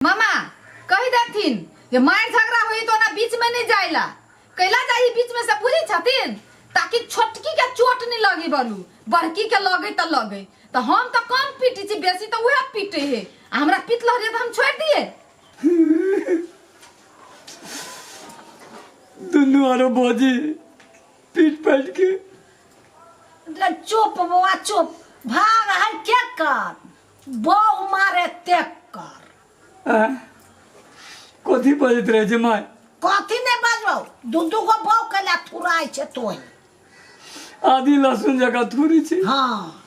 मामा कहि देथिन जे मारि झगड़ा होई तो ना बीच में नहीं जाइला, कैला जाई बीच में से बुझी छथिन, ताकि छोटकी के चोट नहीं लगी बलू, बड़की के लगे तो लगे। तो हम तो कम पीटी छी, बेसी तो उहे पीटे हे, आ हमरा पीट लहरे तो हम छोड़ दिए। दुनू आरो भौजी पीट पाट के। ले चुप बौआ चुप, भाग है के कर बहु मारे ते कर। आँय? कथी बजैत रहै छै माय? कथी नहि बजबौ, दू दू गो बहु कैला थुराइ छै तोही। आदि लहसुन जकाँ थुरी छै। हाँ,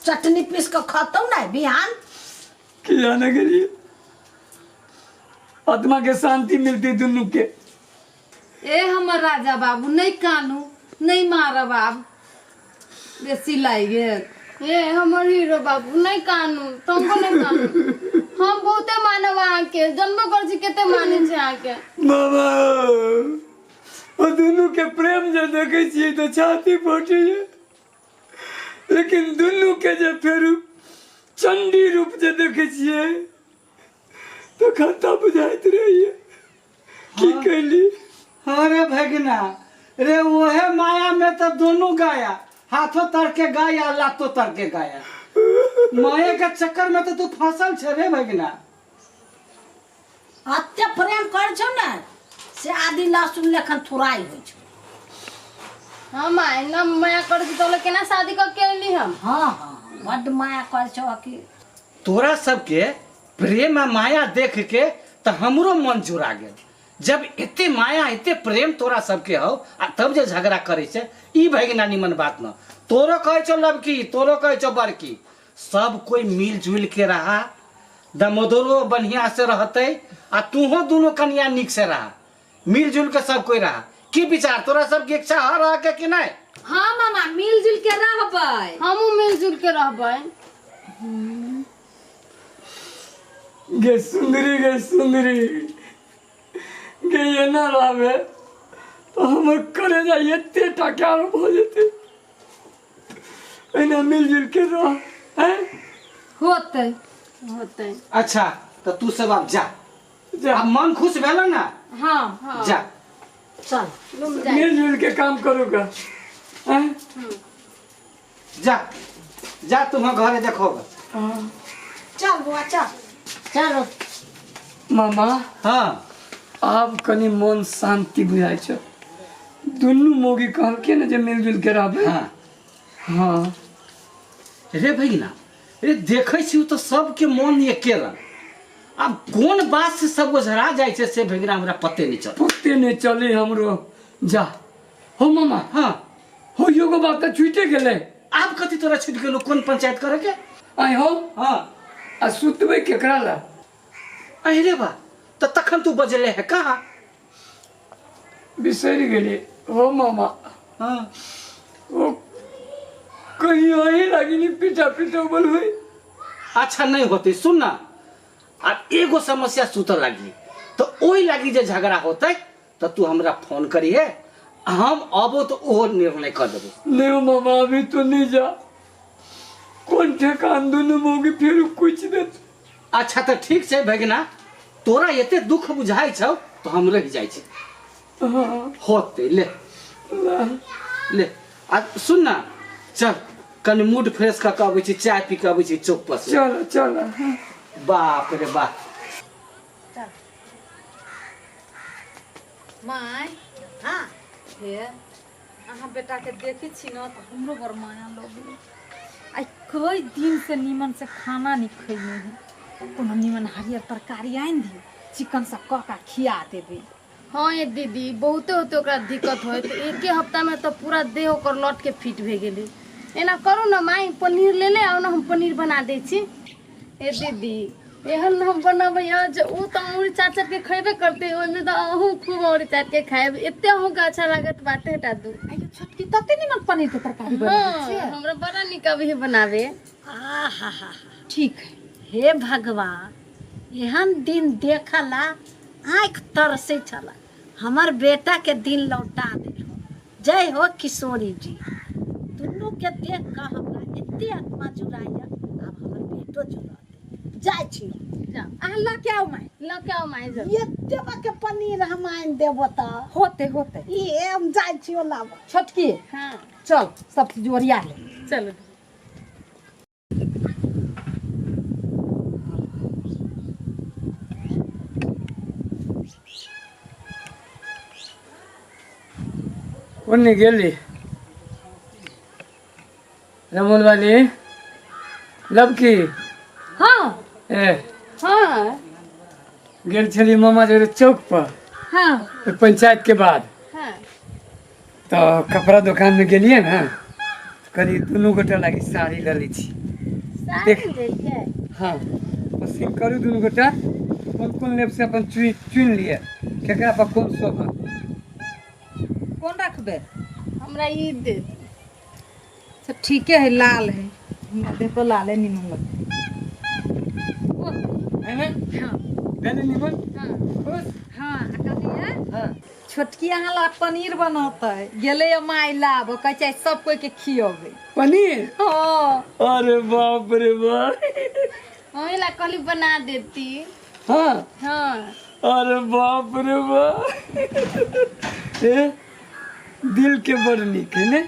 चटनी पीस कऽ खतौ ने बिहान। की जाने गेलियै, आत्मा के शांति मिलती दुनू के। ए हमर राजा बाबू, नहीं कानू, नहीं मारब, आब बेसी लागि गेल। ए हमर हीरो बाबू, नहीं कानू, तुमको नहीं कानू, हम बहुते मानब अहाँके, जनबो कर छी कते मानै छी अहाँके। बाबा, ओ दुनू के प्रेम जे देखै छियै तऽ छाती फटैए, लेकिन दुनू के जे फेर चंडी रूप जे देखै छियै तऽ खत्ता बुझाइत रहैए। की कैली? अरे भगना रे, ओहे माया में तो दोनों गाया, हाथों तर के गाया लातो तर के गाया। माया के चक्कर में तो तू फसल छे रे भगना। अते प्रेम कर छौ ने से आदि लहसुन लेखन थुराइ होइ छौ। हाँ माय, ना माया कर छी तो केना शादी कर के अइली हम? हाँ हाँ, बड्ड माया कर छौ कि। तोरा सबके प्रेम आ माया देख के तो हमरो मन जुड़ा गेल। जब एते माया एते प्रेम तोरा सबके हो आ तब जे झगड़ा करे छे, ई भगिना निमन बात न। तोरो कहै छौ लड़की, तोरो कहै छौ बड़की, सब कोई मिलजुल के रहा, दामोदरो बढ़िया से रहते आ तूहो दोनों कन्या निक से रहा, मिलजुल के सब कोई रहा। की विचार तोरा सबके इच्छा ह रह के कि नहीं? हाँ मामा, मिलजुल के रहबै। हमहूँ मिलजुल के रहबै। गे सुंदरी, गे सुंदरी, गे एना रहबे तो हमर कलेजा एते टाका भऽ जेतै। एना मिलजुल के रह, हैं? होतै। होतै। अच्छा तो तू सब अब जा। जा। अब मन खुश भेल ना? हाँ। हाँ। जा। चल। मिलजुल के काम करूँगा, हैं? जा जा, तुम घरे देखोगे। हाँ। चल बुआ चल। चलो। मामा। हाँ। आब कनी मन शांति बुझाइ छै। दुनू मौगी कहलकै ने जे मिलजुल के रहबै। हाँ। हाँ। रे भैया रे, देखै छी तऽ सबके मन एके रंग, आब कोन बात से सब ओझरा जाइ छै से भैया हमरा पते नहीं चल। पते नहीं चले हमरो। जा हो मामा। हाँ। हो योगो बात तऽ छूटे गेलै। आब कथी तोरा छूट गेलो? कोन पंचायत करे के? आइ हो। हाँ। आ सुतबै केकरा ला? अरे बा, तऽ तखन तू बजले है कहाँ? बिसरि गेलियै हो मामा। हाँ। ओ कहीं अही लागी नहीं पीटा पीटा बोलबै। अच्छा नहीं होते, सुन ना, आब एगो समस्या सुतऽ लागी तो ओहि लागी जे झगड़ा होते तो तू हमरा फोन करिहे, हम अबो तो ओहो निर्णय कर देबो। नहीं मामा, अभी तो नहीं जा, कोन ठेकान दुनू मौगी फिर कुछ देत। अच्छा तो ठीक छै भगिना, तोरा एते दुख बुझाइ छौ तो हम रहि जाइ छी। हाँ। होते ले ले। आ सुन ना, चल कनि मूड फ्रेश कऽ के अबै छी, चाय पी के अबै छी चौक पर से। चल चल। बाप रे बाप। My. हाँ। हे अहाँ बेटा के देखै छी न तऽ हमरो बड़ माया लगै। आइ कई दिन से नीमन से खाना नहीं खैने है, कोनो नीमन हरियर तरकारी आनि दियौ, चिकन सब कऽ कऽ खिया देबै। हाँ ये दीदी, बहुते होते ओकरा दिक्कत होय तऽ एके हफ्ता में तऽ पूरा देह ओकर लौट के फिट भए गेलै। एना करू ने माई, पनीर ले ले आउ ने, हम पनीर बना दै छी। ए दीदी, एहन हम बनबै जे ओ तऽ अँगुरी चाट चाट के खयबे करतै, ओहिमे तऽ अहूँ खूब अँगुरी चाट के खायब, एते अहूँके अच्छा लागत बाते हटा दू। आइयो छोटकी तते निमन पनीर के तरकारी बनबै हाँ, छियै। हमरा बड़ा नीक अबै है बनाबे। आहा हा। ठीक है। हे भगवान, एहन दिन देखला आँखि तरसै छला, हमर बेटा के दिन लौटा देलहो। जय हो किशोरी जी। दुनू के देख कऽ हमरा एते आत्मा जुड़ाइया, आब हमर बेटो जुड़त। जाइ छी। जाओ। अहाँ लऽ के आउ माय। लऽ के आउ माय जल्दी। एते के पनीर हम आनि देबो तऽ होते होते। ई हम जाइ छियो लाबऽ। छोटकी हाँ चल सब चीज ओरिया ले। चलो। ओन्ने गेली रमोल वाली लबकी। हाँ ए हाँ गेल छली मामा जोरे चौक पर। हाँ ओहि पंचायत के बाद। हाँ तऽ कपड़ा दोकान में गेलियै ने, कहलियै दुनू गोटा लागी साड़ी लऽ लै छी। साड़ी लेलियै? हाँ पसिन करू दुनू गोटा, कोन कोन लेब से अपन चुनि चुनि लिअ, केकरा पर कोन शोभा। कोन रखबै? हमरा ई दे। सब ठीके है, लाल है, हमरा देह पर लाले निमन लगतै। है ने? हाँ। भेलै निमन? हाँ। खुश? हाँ आ कहलियै हाँ छोटकी अहाँ ला पनीर बनौतै, गेलै माय लाब, कहै छै सब कोई के खियबै पनीर। हाँ अरे बाप रे बाप। वही ला कहली बना देती। हाँ हाँ अरे बाप रे बाप, ए दिल के बड़ नीक है ने?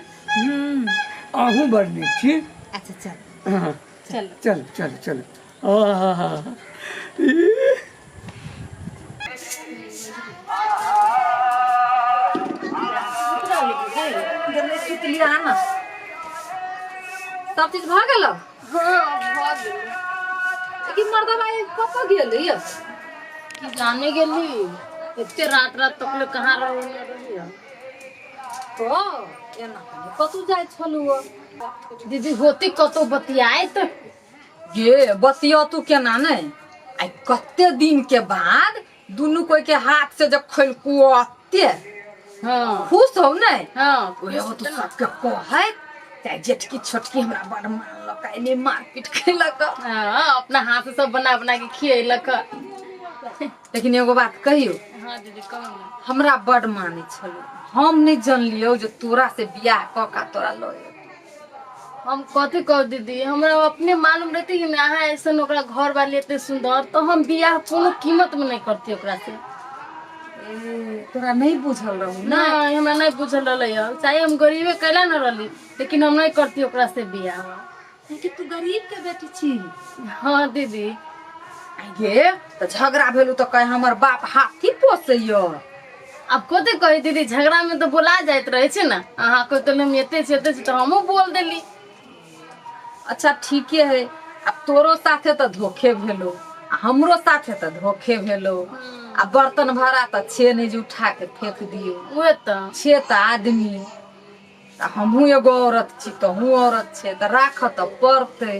अहूँ बड़ नीक छी। अच्छा चल। हाँ चलो चल चल चल। आहा गेलै सुतलियै अहाँ ने, सब चीज भऽ गेल? हाँ भऽ गेल। लेकिन मर्दबा कतऽ गेलै यौ? की जाने गेली, एते रात रात तक ले कहाँ रही? तो एना कतौ जाइ छलू? दीदी होती कतौ बतियाइत। गे बतिया तू केना नहि, आइ कते दिन के बाद दुनू कोई के हाथ से जब खैलकू अते हाँ खुश हो ने? हाँ ओहे हो तो सबके कहै चाहे जेठकी छोटकी हमरा बड़ मानलक, एने मारपीट केलक। हाँ अपना हाथ से सब बना बना के खियलक। लेकिन एगो बात कहियो? हाँ दीदी कहू ना। हमरा बड़ मानै छलू, हम नहि जनलियौ जे तोरा से बियाह कऽ का तोरा लऽ एतौ। हम कथी कहू दीदी, हमरा अपने मालूम रहती कि अहाँ ऐसन ओकरा घर वाली एते सुंदर, तो हम बियाह कोनो कीमत में नहीं करती ओकरा से। ए, तोरा नहीं बुझल रहू? नहीं हमरा नहीं बुझल रहलै हँ, चाहे हम गरीबे कैला न रहली, लेकिन हम नहीं करती ओकरा से बियाह। लेकिन तू गरीब के बेटी छी। हाँ दीदी। गे तऽ झगड़ा भेलू तऽ कहे हमर बाप हाथी पोसैय। आब कथी कही दीदी, झगड़ा में तो बोला जाइत रहे छै ने, अहाँ कहते हम एते छी एते छी तऽ हमहूँ बोल देली। अच्छा ठीके है, अब तोरो साथे तऽ धोखे भेलो आ हमरो साथे तऽ धोखे भेलो, आ बर्तन भाड़ा तऽ छे नहि जे उठा के फेंक दियौ। उहे तऽ छे तऽ आदमी, तऽ हमहूँ एगो औरत छी, तहूँ औरत छै, तऽ राखऽ तऽ पड़तै,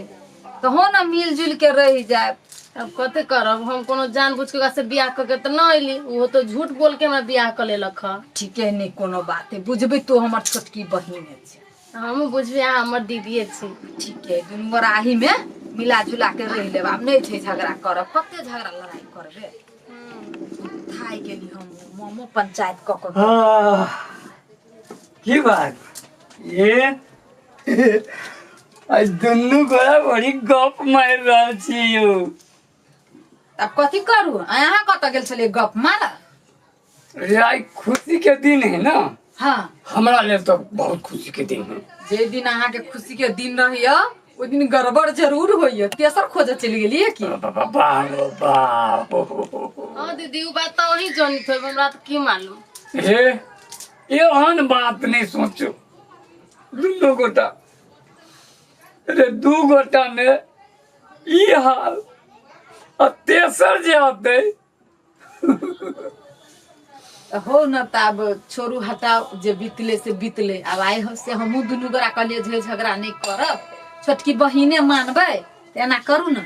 तऽ हो ने मिल जुलि के रहि जायब। अब कथी करब, हम कोनो जान बुझ के ओकरा से बियाह कऽ के तऽ नहि अयली, ओहो तऽ झूठ बोल के हमरा बियाह कऽ लेलक हँ। ठीके नहि कोनो बात है, बुझबै तू हमर छोटकी बहिन छै। हमहूँ बुझबै अहाँ हमर दीदीए छी। ठीके, दुनू गोरा में मिला जुला के रहि लेब, आब नहि छै झगड़ा करब, कते झगड़ा लड़ाई करबै। थाकि गेली हम, मोमो पंचायत कऽ कऽ। आह, की बात ये, आइ दुनू गोरा बड़ी गप मारि रहल छी यौ। तब कथी करू, अहाँ कतऽ गेल छलियै गप मारऽ? अरे आइ खुशी के दिन है ना। हाँ हमरा लेल तो बहुत खुशी के दिन है। जे दिन अहाँके खुशी के दिन रहिय ओहि दिन गड़बड़ जरूर होइय। तेसर खोजऽ चलि गेलियै की? बाबा बाप। हाँ दीदी उ बात तऽ अहीं जनैत होब, हमरा तऽ की मालूम। हे एहन बात नहीं सोचो, दुनू गोटा, अरे दू गोटा में ई हाल आ तेसर जे आते। हो न तऽ आब छोड़ू हटाउ, जे बीतले से बीतले। आब आइ हम से हमहूँ दुनू गोरा कहलियै जे झगड़ा नहि करब, छोटकी बहिने मानबै तऽ एना करू ने,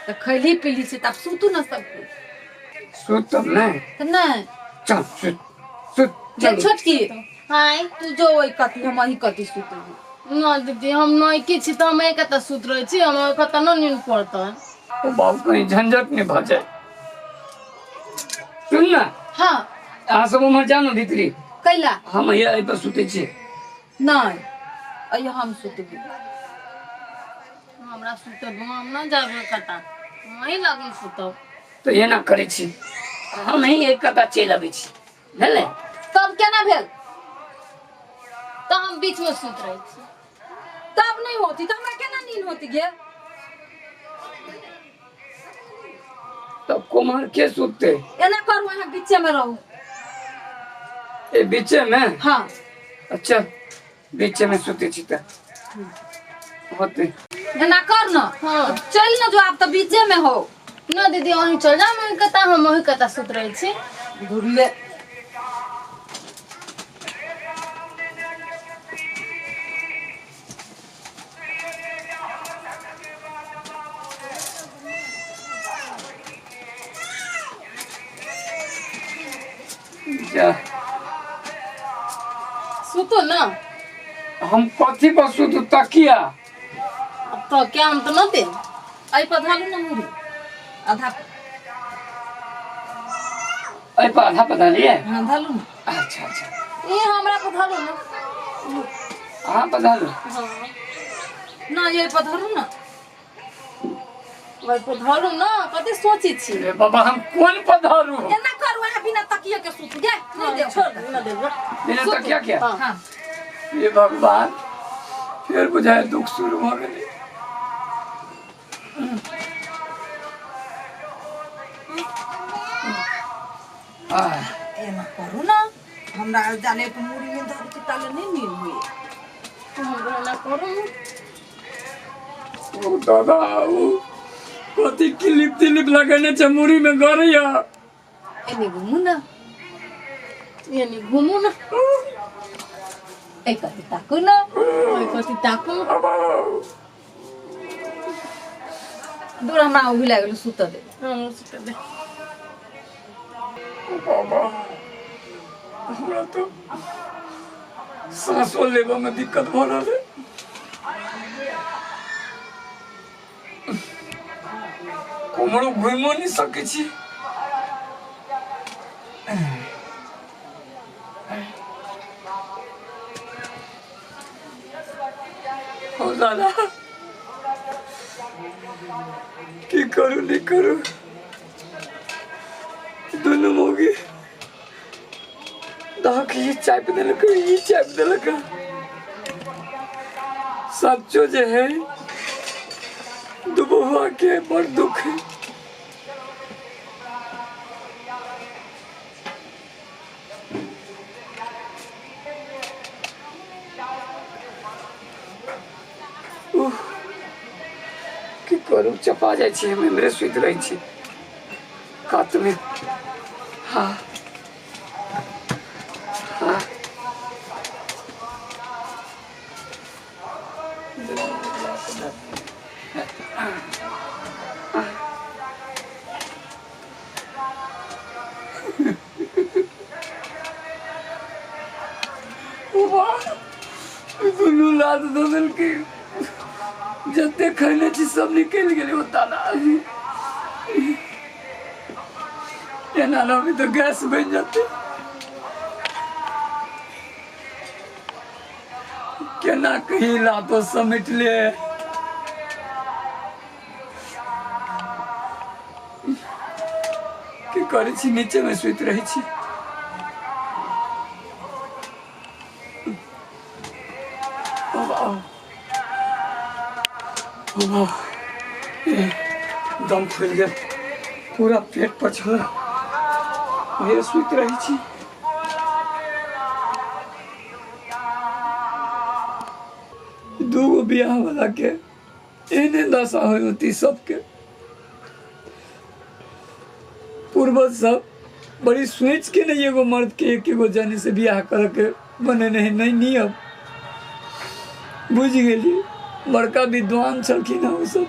तऽ खैली पीली छै तऽ आब सुतू ने सब कोइ। सुतब नहीं तऽ नहि चल सुत सुत जे चल। छोटकी हाँ तू जो ओहि कथी, हम अही कथी सुतबै। न दीदी हम नैकी छी तऽ हम एक कतऽ सुत रहै छी, हम कतऽ न नींद पड़तै। ओ बाबू कहीं झंझट नहीं भऽ जाए। सुन ना। हाँ अहाँ सब उम्हर जाउ ने भीतरी। कैला? हम हैया एहि पर सुतै छी। नहि अइ हम सुतबै। हमरा सुतऽ दू, हम न जाबै कतऽ। वहीं लगे सुतब। तऽ एना करै छी, हम ही एक कता चलि अबै छी, बुझलै? तब केना भेल? तऽ हम बीच में सुत रहै छी। तब नहीं होती तऽ हमरा केना नींद होती गे? तब कुम्हर के सुतते? एना करू, अहाँ बीचे में रहू। ए बीचे में? हाँ। अच्छा, बीचे में सुते छी तऽ होते। एना कर न। हाँ। चल न जो, आब तऽ बीचे में हो। न दीदी, अहीं चल जाओ, हम कता, हम वही कता सुत रहै छी। घुरले। जा। सुतो न। हम कथी पर सुतू? तकिया? अब तो क्या हम तो न दे। एहि पर धालू न मुड़ी आधा। एहि पर आधा पता लिए? हाँ, धालू न। अच्छा अच्छा। ई हमरा पर धरू न। अहाँ पधारू। हाँ। न, एहि पर धरू न। ओहि पर धरू न, कथी सोचै छी? रे बाबा, हम कोन पधारू? एना करू, अहाँ बिना तकिए के सुतू गे। नहीं देब। छोड़ न देब। बिना तकिया के? हाँ। हाँ। हे भगवान, फेर बुझाय दुख शुरू भऽ गेलै। आह, एना करू न, हमरा जाने के मुड़ी में धर के ताले नहीं नींद हुई। हमरा ना करू न। ओ दादा, ओ कथी क्लिप तिलिप लगेने छै मुड़ी में, गरैया। एने घुमू न। एने घुमू न। एहि कथी ताकू न। ओहि कथी ताकू। दूर, हमरा उघि लागल, सुत दे। हमरो सुत दे। ओ बाबा, हमरा तो साँसो लेबऽ में दिक्कत भऽ रहल है। कुम्हरो घुमिओ नहि सकै छी। ओ दादा, की करू नहि करू? दुनू मौगी दहक ई चापि देलक, ई चापि देलक। सच्चो जे है, दुबुआ के बड़ दुख है। उह, की करू, चपा जाइ छी हम। इम्हरे सुति रहै छी कातमे। हाँ हाँ, वाह, दुनू लात दऽ देलकै। जते खैने छी सब निकलि गेलै। ओ दादा, एना रहबै तऽ गैस बनि जेतै। केना कही लातो समेट ले। की करै छी, नीचे में सुति रहै छी। ओ बाबा, ओ बाबा, ए, दम फूलि गेल। पूरा पेट पर छल। हे, सुति रहै छी। दूगो बियाह वाला के एहने दशा होइ होती सबके। पूर्वज सब बड़ी सोच के नहीं एगो मर्द के एक एगो जानी से बियाह कर के बने नहीं नहीं नियम बुझ गेली। बड़का विद्वान छलखिन हँ ओ सब।